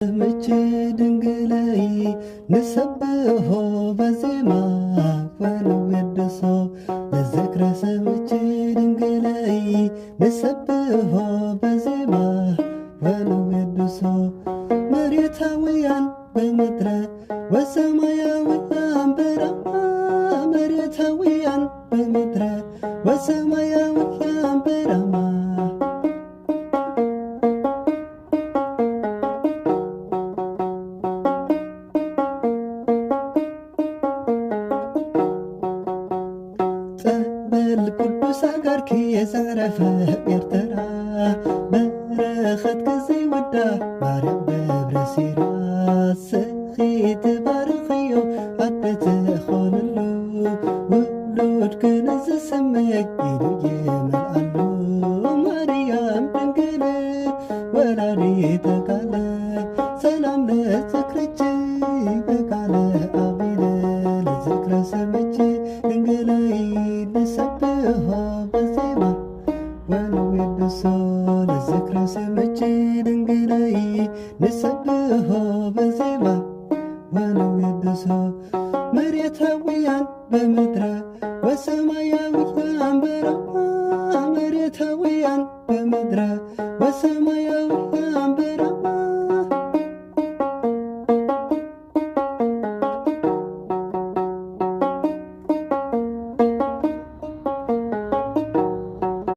ስምች ድንግለይ ንሰብሖ በዜማ ወንዌድሶ፣ ለዝክረ ስምች ድንግለይ ንሰብሖ በዜማ ወንዌድሶ። መሬታውያን በምድረ ወሰማያውያን በራማ፣ መሬታውያን በምድረ ወሰማያውያን በራማ። ጸበል ቅዱስ ኣጋርኪ የዘዕረፈ ኤርትራ፣ በረኸት ጊዜ ወዳ ማርያም ደብረ ሲራ። ስኺ ትባርኽዮ ኣደ ትኾንሉ፣ ውሉድ ግን ዝስምዕ ኢሉ ይመልኣሉ። ማርያም ድንግል ወላዲተ ቃል፣ ሰላም ለዝክርች በቃለ አቢል። ለዝክረ ስምች ድንግለይ ንሰብሖ በዜማ ወንዌድሶ፣ ለዝክረ ስምች ድንግለይ ንሰብሖ በዜማ ወንዌድሶ። መሬታውያን በምድረ ወሰማያውያን በራማ፣ መሬታውያን በምድረ ወሰማያውያን በራማ።